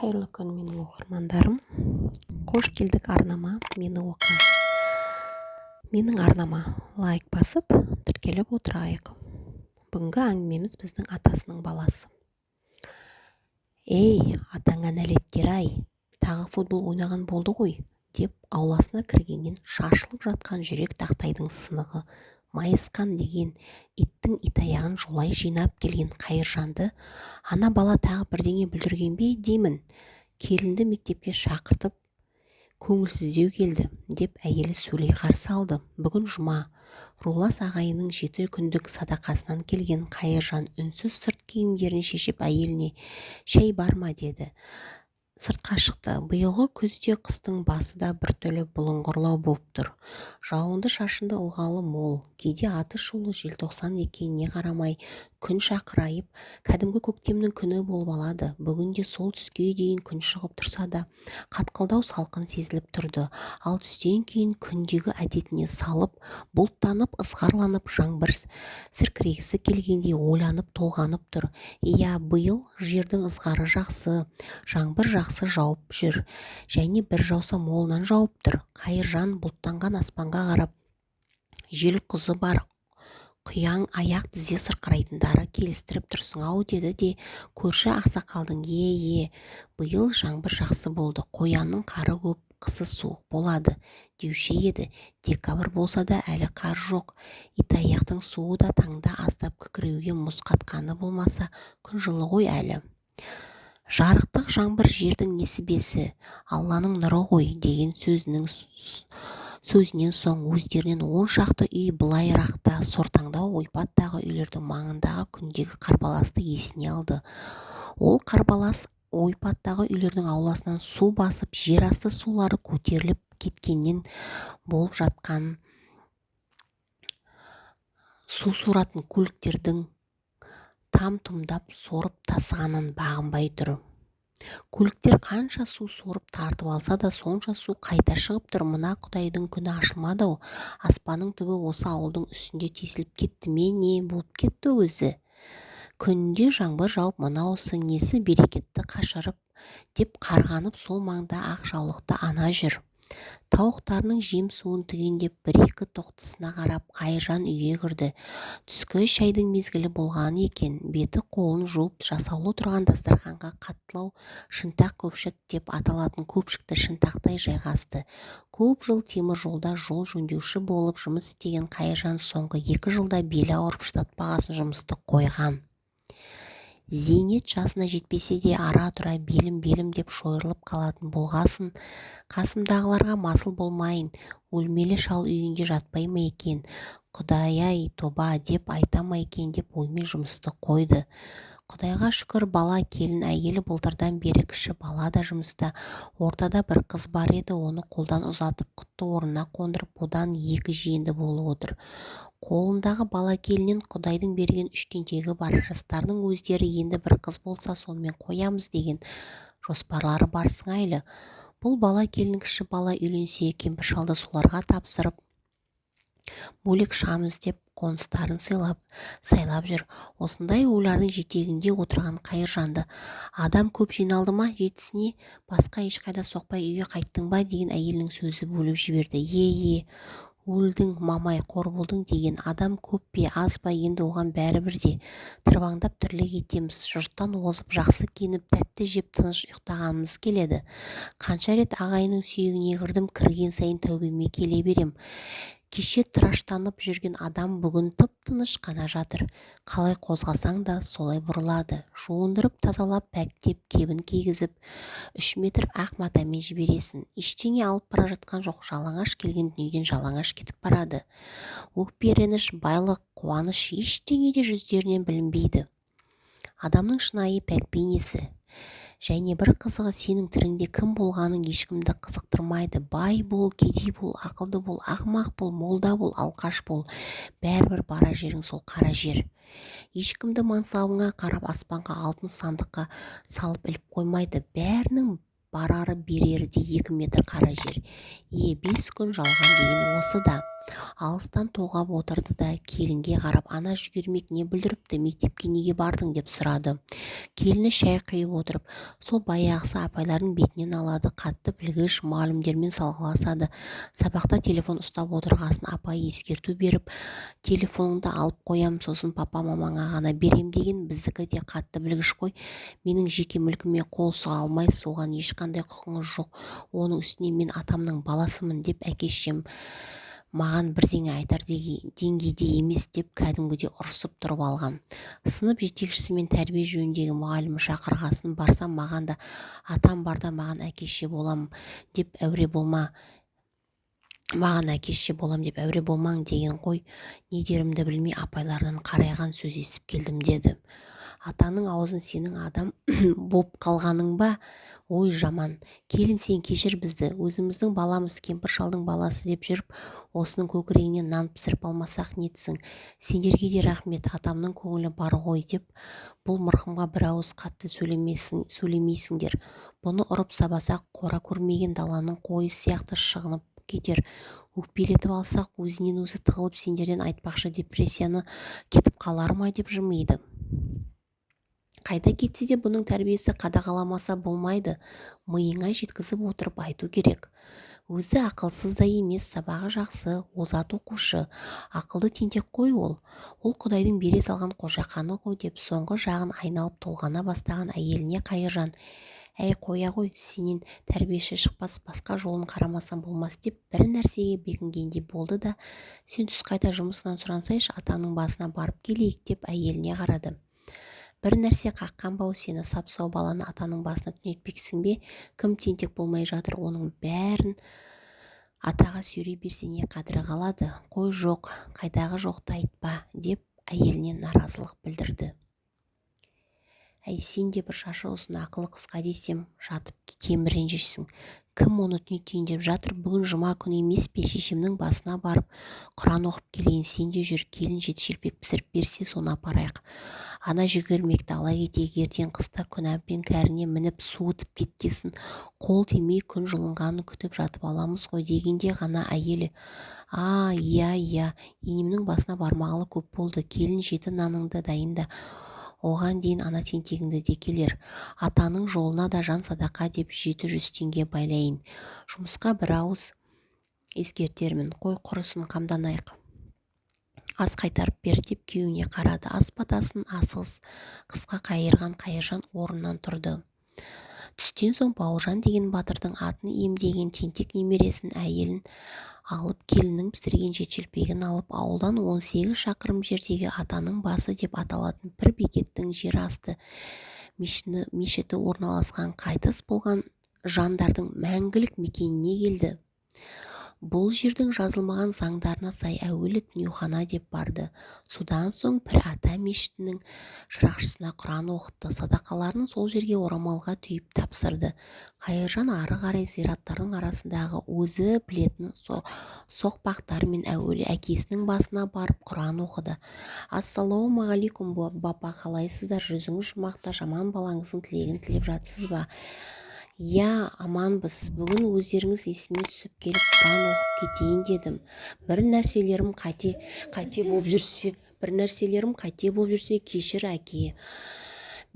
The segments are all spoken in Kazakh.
Қайырлы күн, менің оқырмандарым! Қош келдік арнама. Мені оқы, менің арнама лайк басып, тіркеліп отырайық. Бүгінгі әңгімеміз: біздің атасының баласы. Ей, атаңа нәлеттер-ай, тағы футбол ойнаған болды ғой, деп ауласына кіргеннен шашылып жатқан жүрек тақтайдың сынығы майысқан деген иттің итаяғын жолай жинап келген Қайыржанды ана бала тағы бірдеңе бүлдірген бе деймін. Келінді мектепке шақыртып, көңілсіздеу келді, деп әйелі сөйлей қарсы алды. Бүгін жұма, рулас ағайынның 7 күндік садақасынан келген Қайыржан үнсіз сырт киімдерін шешіп, әйеліне: «Шай бар ма?» – деді. Сыртқа шықты. Биылғы күз де, қыстың басы да біртүрлі бұлыңғырлау боп тұр. Жауынды-шашынды, ылғалы мол. Кейде аты шулы желтоқсан екеніне қарамай, күн шақырайып, кәдімгі көктемнің күні болып алады. Бүгін де сол, түске дейін күн шығып тұрса да, қатқылдау салқын сезіліп тұрды. Ал түстен кейін күндегі әдетіне салып бұлттанып, ызғарланып, жаңбыр сіркірегісі келгендей ойланып толғанып тұр. Иә, биыл жердің ызғары жақсы, жаңбыр жақсы жауып жүр және бір жауса, молынан жауып тұр. Қайыржан бұлттанған аспанға қарап: «Жел-құзы бар, құяң аяқ, тізе сырқырайтындары келістіріп тұрсың-ау», – деді де, көрші ақсақалдың: «Е-е, биыл жаңбыр жақсы болды, қоянның қары көп, қысы суық болады деуші еді. Декабрь болса да, әлі қар жоқ. Итаяқтың суы да таңда аздап күркіреуге мұз қатқаны болмаса, күн жылы ғой әлі. Жарықтық, жаңбыр жердің несібесі, Алланың нұры ғой», – деген сөзінен соң өздерінен 10 шақты үй былайырақта, сортаңдау ойпаттағы үйлердің маңындағы күндегі қарбаласты есіне алды. Ол қарбалас ойпаттағы үйлердің ауласынан су басып, жер асты сулары көтеріліп кеткеннен болып жатқан. Су соратын көліктердің там-тұмдап сорып тасығанын бағынбай тұр. Көліктер қанша су сорып тартып алса да, сонша су қайта шығып тұр. Мына құдайдың күні ашылмады-ау, аспанның түбі осы ауылдың үстінде тесіліп кетті ме, не болып кетті өзі? Күнде жаңбыр жауып, мынаусы несі берекетті қашырып, деп қарғанып, сол маңда ақ жаулықты ана жүр. Тауықтарының жем-суын түгендеп, бір-екі тоқтысына қарап, Қайыржан үйге кірді. Түскі шайдың мезгілі болған екен. Беті-қолын жуып, жасаулы тұрған дастарқанға қаттылау шынтақ көпшік деп аталатын көпшікті шынтақтай жайғасты. Көп жыл темір жолда жол жөндеуші болып жұмыс істеген Қайыржан соңғы 2 жылда белі ауырып, шыдатпағасын жұмысты қойған. Зейнет жасына жетпесе де, ара-тұра белім, белім деп шойырылып қалатын болғасын, қасымдағыларға масыл болмайын, өлмелі шал үйінде жатпай ма екен, құдай-ай, тоба деп айта ма екен деп оймен жұмысты қойды. Құдайға шүкір, бала, келін, әйелі былтырдан бері кіші бала да жұмыста. Ортада бір қыз бар еді, оны қолдан ұзатып, құтты орнына қондырып, одан екі жиенді болып отыр. Қолындағы бала-келіннен құдайдың берген үш тентегі бар. Жастарының өздері енді бір қыз болса, сонымен қоямыз деген жоспарлары бар сыңайлы. Бұл бала-келін, кіші бала үйленсе, кемпір-шалды соларға тапсырып, бөлек шығамыз деп қоныстарын сыйлап, сайлап жүр. Осындай ойлардың жетегінде отырған Қайыржанды: «Адам көп жиналды ма жетісіне, басқа ешқайда соқпай үйге қайттың ба?» – деген әйелінің сөзі бөліп жіберді. Е-е, өлдің, мамай, қор болдың деген. Адам көп пе, аз ба, енді оған бәрібір де. Тырбаңдап тірлік етеміз. Жұрттан озып, жақсы киініп, тәтті жеп, тыныш ұйықтағанымыз келеді. Қанша рет ағайынның сүйегіне кірдім, кірген сайын тәубеме келе берем. Кеше тыраштанып жүрген адам бүгін тып-тыныш қана жатыр. Қалай қозғасаң да, солай бұрылады. Жуындырып, тазалап, пәктеп, кебін кигізіп, 3 метр ақ матамен жібересің. Ештеңе алып бара жатқан жоқ, жалаңаш келген дүниеден жалаңаш кетіп барады. Өкпе-реніш, байлық, қуаныш, ештеңе де жүздерінен білінбейді. Адамның шынайы, пәк бейнесі. Және бір қызығы, сенің тіріңде кім болғаның ешкімді қызықтырмайды. Бай бол, кедей бол, ақылды бол, ақымақ бол, молда бол, алқаш бол, бәрібір барар жерің сол қара жер. Ешкімді мансабыңа қарап аспанға алтын сандыққа салып іліп қоймайды. Бәрінің барары берері де 2 метр қара жер. Е, 5 күн жалған деген осы да. Алыстан толғап отырды да, келінге қарап, ана жүгермек не бүлдіріпті, мектепке неге бардың деп сұрады. Келіні шай құйып отырып, сол баяғысы апайлардың бетінен алады, қатты білгіш, мұғалімдермен салғыласады. Сабақта телефон ұстап отырғасын апайы ескерту беріп, телефоныңды алып қоям, сосын папа-мамаңа ғана берем деген. Біздікі де қатты білгіш қой. Менің жеке мүлкіме қол сұға алмайсыз, оған ешқандай құқыңыз жоқ. Оның үстіне мен атамның баласымын деп әке-шешем маған бірдеңе айтар деңгейде емес деп кәдімгідей ұрсып тұрып алған. Сынып жетекшісі мен тәрбие жөніндегі мұғалімі шақырғасын барсам, маған да атам барда маған әке-шеше болам деп әуре болма, маған әке-шеше болам деп әуре болмаң деген ғой. Не дерімді білмей апайларынан қарайған сөз естіп келдім деді. Атаңның аузын сенің адам боп қалғаның ба? Ой, жаман. Келін, сен кешір бізді. Өзіміздің баламыз кемпір шалдың баласы деп жүріп, осының көкірегінен нан пісіріп алмасақ нетсін. Сендерге де рахмет, атамның көңілі бар ғой деп бұл мырқымға бір ауыз қатты сөйлемейсіңдер. Бұны ұрып сабасақ, қора көрмеген даланың қойы сияқты шығынып кетер. Өкпелетіп алсақ, өзінен өзі тығылып сендерден айтпақшы депрессияны кетіп қалар ма деп жымиды. Қайда кетсе де бұның тәрбиесі қадағаламаса болмайды. Миыңа жеткізіп отырып айту керек. Өзі ақылсыз да емес, сабағы жақсы, озат оқушы. Ақылды тентек қой ол. Ол Құдайдың бере салған қожақаны ғой деп соңғы жағын айналып толғана бастаған әйеліне Қайыржан, әй, қоя ғой, сенен тәрбиеші шықпас, басқа жолын қарамасам болмас деп бір нәрсеге бекінгендей болды да, сен түс қайта жұмысынан сұрансайшы, атаңның басына барып келейік деп әйеліне қарады. Бір нәрсе қаққан бау сені, сап-сау баланы атаның басына түнетпексің бе? Кім тентек болмай жатыр, оның бәрін атаға сүйрей берсе не қадірі қалады? Қой жоқ, қайдағы жоқты айтпа деп әйеліне наразылық білдірді. Әй, сен де бір шашы ұзын, ақылы қысқа десем, жатып кем ренжисің. Кім оны түнетейін деп жатыр? Бүгін жұма күні емес пе? Шешемнің басына барып құран оқып келейін, сен де жүр, келін жеті шелпек пісіріп берсе, соны апарайық. Ана жүгермекті ала кетейік, ертең қыста күн әбден кәріне мініп суытып кеткесін, қол тимей күн жылынғанын күтіп жатып аламыз ғой дегенде ғана әйелі, а, иә, иә, енемнің басына бармағалы көп болды, келін жеті наныңды дайында. Оған дейін ана тентегіңді де келер. Атаның жолына да жан садақа деп 700 теңге байлайын. Жұмысқа бір ауыз ескертермін. Қой құрысын, қамданайық. Ас қайтарып бер деп күйеуіне қарады. Ас батасын асығыс қысқа қайырған Қайыржан орнынан тұрды. Түстен соң Бауыржан деген батырдың атын иемдеген тентек немересін, әйелін алып, келіннің пісірген жетшелпегін алып, ауылдан 18 шақырым жердегі атаның басы деп аталатын пір бекеттің жер асты мешіті орналасқан қайтыс болған жандардың мәңгілік мекеніне келді. Бұл жердің жазылмаған заңдарына сай әуелі дүниехана деп барды. Содан соң пір ата мешітінің шырақшысына құран оқытты, садақаларын сол жерге орамалға түйіп тапсырды. Қайыржан ары қарай зираттардың арасындағы өзі білетін соқпақтармен әуелі әкесінің басына барып құран оқыды. Ассалаумағалейкум, бапа, қалайсыздар? Жүзіңіз жұмақта, жаман балаңыздың тілегін тілеп жатсыз ба? Иә, аманбыз. Бүгін өздеріңіз есіме түсіп келіп құран оқып кетейін дедім. Бір нәрселерім қате болып жүрсе, бір нәрселерім қате болып жүрсе кешір әке.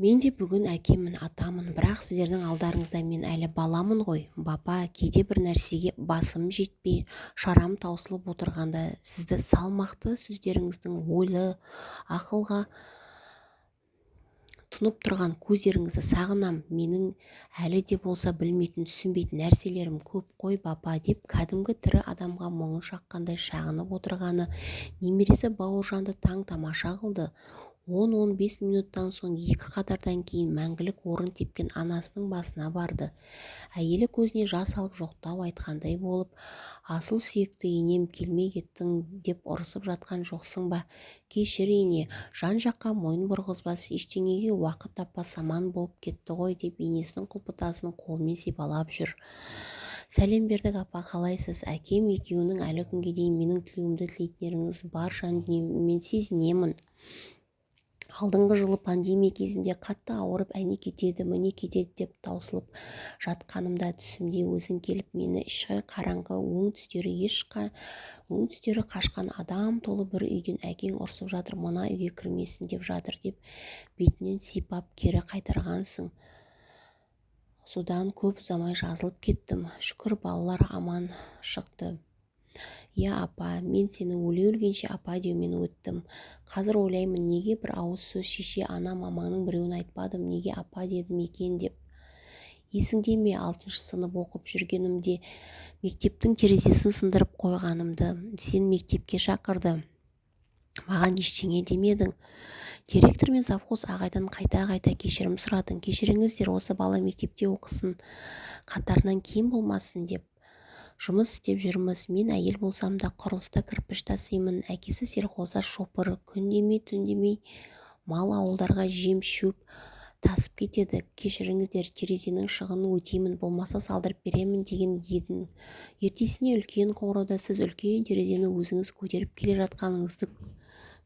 Мен де бүгін әкемін, атамын, бірақ сіздердің алдарыңызда мен әлі баламын ғой. Бапа, кейде бір нәрсеге басым жетпей, шарам таусылып отырғанда сізді салмақты сөздеріңіздің ойлы, ақылға тұнып тұрған көздеріңізді сағынам. Менің әлі де болса білмейтін, түсінбейтін нәрселерім көп қой, бапа деп кәдімгі тірі адамға мұңын шаққандай шағынып отырғаны немересі Бауыржанды таң-тамаша қылды. 10-15 минуттан соң екі қатардан кейін мәңгілік орын тепкен анасының басына барды. Әйелі көзіне жас алып жоқтау айтқандай болып, асыл сүйікті енем, келмей кеттің деп ұрысып жатқан жоқсың ба? Кешір ене, жан-жаққа мойын бұрғызбас, ештеңеге уақыт таппас заман болып кетті ғой деп енесінің құлпытасын қолымен сипалап жүр. Сәлем бердік, апа, қалайсыз? Әкем екеуінің әлі күнге дейін менің тілеуімді тілейтіндеріңіз бар жан дүниеммен сезінемін. Алдыңғы жылы пандемия кезінде қатты ауырып, әне кетеді, міне кетеді деп таусылып жатқанымда түсімде өзің келіп мені іші қараңғы, өң-түстері қашқан адам толы бір үйден әкең ұрсып жатыр, мына үйге кірмесін деп жатыр деп бетінен сипап кері қайтарғансың. Содан көп ұзамай жазылып кеттім. Шүкір, балалар аман шықты. Иә, апа, мен сені өле-өлгенше апа деумен өттім. Қазір ойлаймын, неге бір ауыз сөз шеше, ана, мамаңның біреуін айтпадым, неге апа дедім екен деп. Есіңде ме, 6-сынып оқып жүргенімде мектептің терезесін сындырып қойғанымды сен мектепке шақырды. Маған ештеңе демедің. Директор мен завхоз ағайдан қайта-қайта кешірім сұрадың. Кешіріңіздер, осы бала мектепте оқысын, қатарынан кем болмасын деп. Жұмыс істеп жүрміз. Мен әйел болсам да құрылыста кірпіш тасимын. Әкесі сельхозда шопыр. Күн демей, түн демей мал ауылдарға жем шөп тасып кетеді. Кешіріңіздер, терезенің шығынын өтеймін, болмаса салдырып беремін деген едің. Ертесіне үлкен қоңырауда сіз үлкен терезені өзіңіз көтеріп келе жатқаныңызды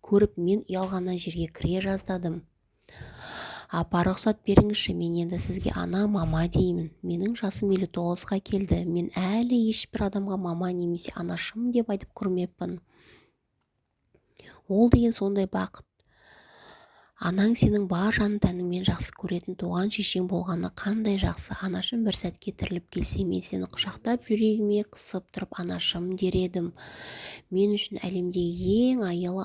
көріп, мен ұялғаннан жерге кіре жаздадым. Апа, рұқсат беріңізші, мен енді сізге ана, мама деймін. Менің жасым 59-ға келді. Мен әлі ешбір адамға мама немесе анашым деп айтып көрмеппін. Ол деген сондай бақыт. Анаң сенің бар жан тәніңмен жақсы көретін туған шешең болғаны қандай жақсы. Анашым бір сәтке тіріліп келсе, мен сені құшақтап жүрегіме қысып тұрып анашым дер едім. Мен үшін әлемдегі ең аялы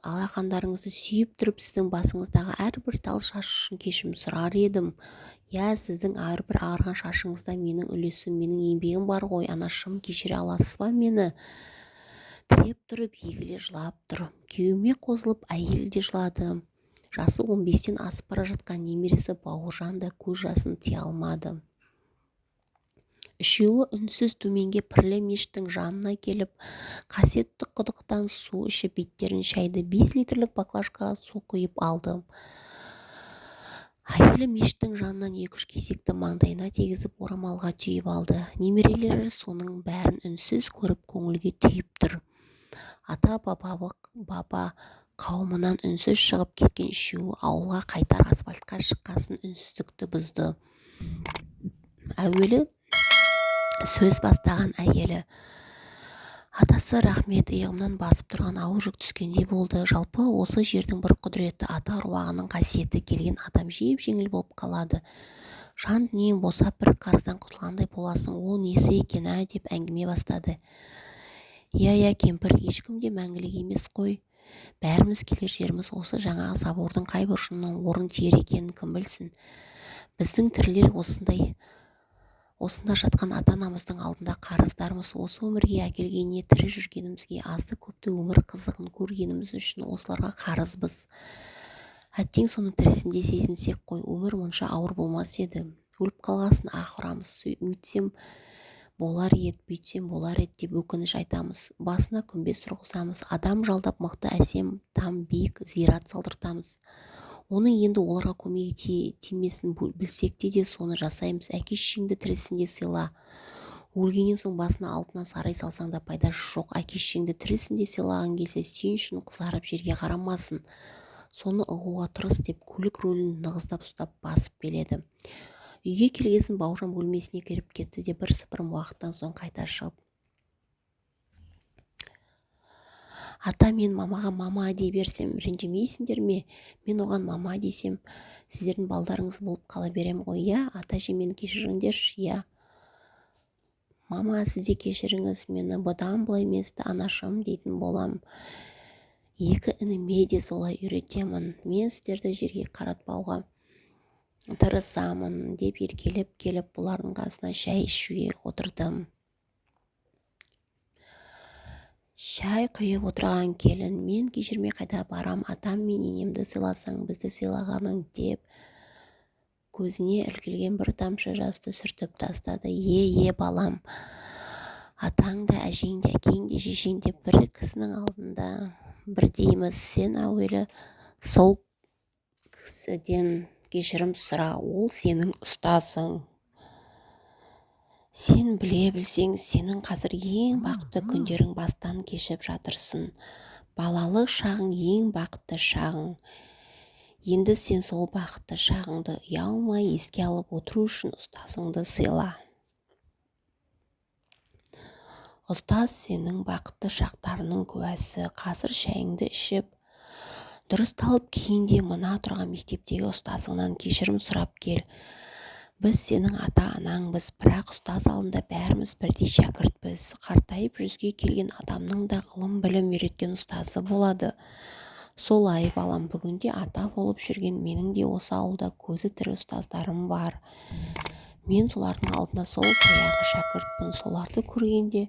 алақандарыңызды сүйіп тұрып, сіздің басыңыздағы әрбір тал шаш үшін кешірім сұрар едім. Иә, сіздің әрбір ағарған шашыңызда менің үлесім, менің еңбегім бар ғой, анашым, кешіре аласыз ба мені? Тіреп тұрып, егіле жылап тұр. Күйеуіме қосылып әйел де жылады. Жасы 15-тен асып бара жатқан немересі Бауыржан да көз жасын тия алмады. Үшеуі үнсіз төменге пірлі мешіттің жанына келіп, қасиетті құдықтан су ішіп, беттерін шайды, 5 литрлік баклажкаға су құйып алды. Әйелі мешіттің жанынан 2-3 кесекті маңдайына тегізіп, орамалға түйіп алды. Немерелері соның бәрін үнсіз көріп, көңілге түйіп тұр. Ата-баба қауымынан үнсіз шығып кеткен үшеуі ауылға қайтар асфальтқа шыққасын үнсіздікті бұзды. Әуелі сөз бастаған әйелі: Атасы, рахмет, иығымнан басып тұрған ауыр жүк түскендей болды. Жалпы осы жердің бір құдіреті, ата аруағының қасиеті, келген адам жеп-жеңіл болып қалады. Жан дүниең босап, бір қарыздан құтылғандай боласың. Ол несі екен, ә, деп әңгіме бастады. Иә, кемпір, ешкім де мәңгілік емес қой. Бәріміз келер жеріміз осы жаңағы собордың қай бұрышынан орын тиер екенін кім білсін. Біздің тірілер осында жатқан ата-анамыздың алдында қарыздармыз. Осы өмірге әкелгеніне, тірі жүргенімізге, азды-көпті өмір қызығын көргеніміз үшін осыларға қарызбыз. Әттең соны тірісінде сезінсек қой, өмір мұнша ауыр болмас еді. Өліп қалғасын ах ұрамыз, өйтсем болар ед, бүйтсем болар ед деп өкініш айтамыз. Басына күмбез тұрғызамыз, адам жалдап мықты әсем там биік зират салдыртамыз. Оның енді оларға көмегі тимесін білсек те соны жасаймыз. Әке-шешеңді тірісінде сыйла. Өлгеннен соң басына алтыннан сарай салсаң да пайдасы жоқ. Әке-шешеңді тірісінде сыйлаған келсе, сен үшін қызарып жерге қарамасын. Соны ұғуға тырыс деп көлік рөлін нығыздап ұстап басып келеді. Үйге келгесін Бауыржан бөлмесіне кіріп кетті де бір сыпырым уақыттан соң қайта шығып, ата, мен мамаға мама дей берсем ренжімейсіңдер ме? Мен оған мама десем, сіздердің балдарыңыз болып қала берем ғой, иә? Ата, әже, мені кешіріңдерші, иә? Мама, сіз де кешіріңіз мені, бұдан былай мен сізді анашым дейтін болам. Екі ініме де солай үйретемін. Мен сіздерді жерге қаратпауға тырысамын, деп еркелеп келіп бұлардың қасына шай ішуге отырдым. Шай құйып отырған келін: мен кешірмей қайда барам, атам мен енемді сыйласаң, бізді сыйлағаның, деп көзіне іркілген бір тамшы жасты сүртіп тастады. Е, балам, атаң да, әжең де, әкең де, шешең де бір кісінің алдында бірдейміз. Сен әуелі сол кісіден кешірім сұра, ол сенің ұстазың. Сен біле білсең, сенің қазір ең бақытты күндерің бастан кешіп жатырсың. Балалық шағың ең бақытты шағың. Енді сен сол бақытты шағыңды ұялмай еске алып отыру үшін ұстазыңды сыйла. Ұстаз сенің бақытты шақтарыңның куәсі. Қазір шайыңды ішіп, дұрысталып кейін де мына тұрған мектептегі ұстазыңнан кешірім сұрап кел. Біз сенің ата-анаңбыз, бірақ ұстаз алдында бәріміз бірдей шәкіртпіз. Қартайып жүзге келген адамның да ғылым-білім үйреткен ұстазы болады. Солай, балам, бүгінде ата болып жүрген менің де осы ауылда көзі тірі ұстаздарым бар. Мен солардың алдында сол баяғы шәкіртпін. Соларды көргенде